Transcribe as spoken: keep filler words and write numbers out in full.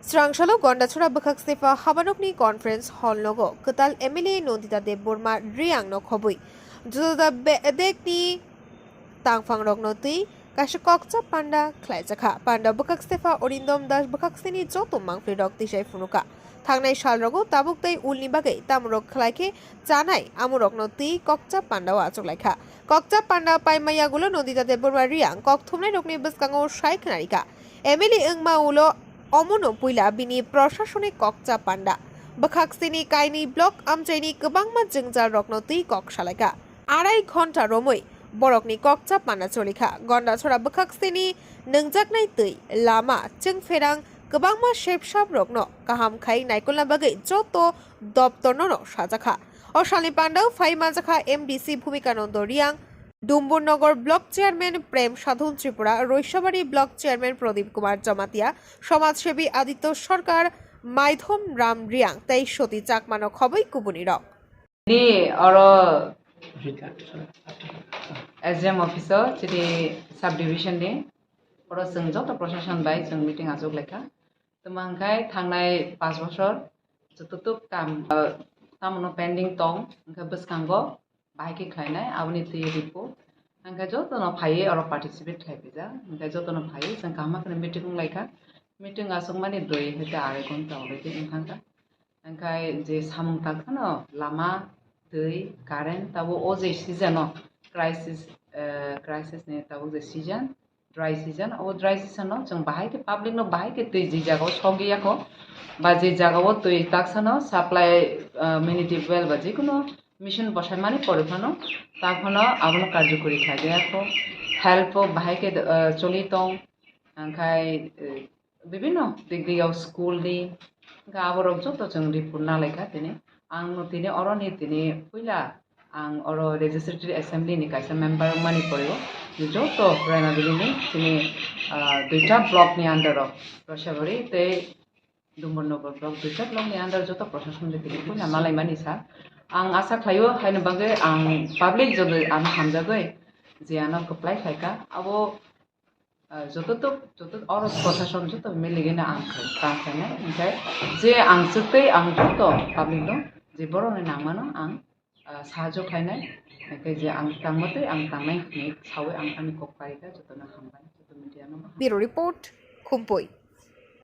Srangsalo Gondachora bwkhak sefa habanokni conference hall nogo kwtal M L A Nandita Debbarma Reang no khobwi juda juda bedekni tangphang rokno twi kaisa kokcha panda khlaijakha. Panda bwkhak sefa Arindam Das bwkhak sini joto mangpli rok tisai phunukha. Thangnai sal rogo tabuk tei ulni bagwi tamrok khlai khe chanai amorokno twi kokcha panda o achuk laikha. Kokcha panda paima yagulo Nandita Debbarma Reang kok thumnai rokni bwskango sai khwnarikha. M L A wngma ulo omono puila bini proshasoni kokcha panda. Bwkhak sini kainwi block amchaini kwbangma jwngjal rokno twi kok salaikha. Arai ghonta romwi borokni kokcha panda cholikha. Gondachora bwkhak sini nwngjaknai twi, lama, chwngpherang kwbangma sepsap rokno kaham khai naikolna bagwi joto doptor nono sajakha. O salni pandao phai manjakha M D C Bhumika Nando Reang, Dumbur Nogor Block Chairman Prem Sadhon Tripura, Roisabari Block Chairman Pradip Kumar Jamatia, Samajsebi Aditya Sarkar, Maithom Ram Reang tei Soti Chakmano khobwi kubuni rok. Ni oro S D M office o chini subdivision ni oro chwng joto proshashan bai chwng meeting achuk laikha. Tamo hwnkhe thangnai panch bosor jototuk kam, ah, tamono pending tong, hwnkhe bwskango bahai khe khlainai, aboni twi report. Hwnkhe jotono phaiwi oro participate khlai phaijak, hwnkhe jotono phaiwi chwng kaham khe meeting wng laikha. Meeting achukmani dui hwnkhe arai ghonta already wng thangkha. Hwnkhe je samung tangkhano lama, twi, current, tabuk o je season o crisis, eh, crisis ni tabuk je season, dry season, o dry season o chwng bahai khe public no bahai khe twi je jaga o sogwi yakho, ba je jaga o twi taksano supply, ah, mini tubewell ba jikunu machine bosai mani pore phano, ta phano abono karjokori khlai yakho, help o bahai khe, ah, choli tong, hwnkhe, eh, bibinno dik dik o school ni, hwnkhe aborok joto chwng report nalaikha tini, ang no tini oro ni tini puila Ang oro Legislative Assembly ni kaisa member wngmani pore o joto Rainabili ni chini, ah, duita block ni under o Roisabari tei Dumbarnagar block duita block ni under joto proshashan bai tini puila malaimani sa. Ang asa khlaio haino bagwi ang public joto ano hamjagwi je ano kwplai khlaikha abo Ah, joto to, joto oro proshashan joto miligena ang kha-, kha khainai, hwnkhe je ang chwktwi ang joto public no je borokni nangmano ang, ah, sahajyo khlainai, hwnkhe je ang tangmatwi ang tangnai hinwi sawi ang ani kok karikha, jotono hambai, joto media no. Bureau Report, Khumpui.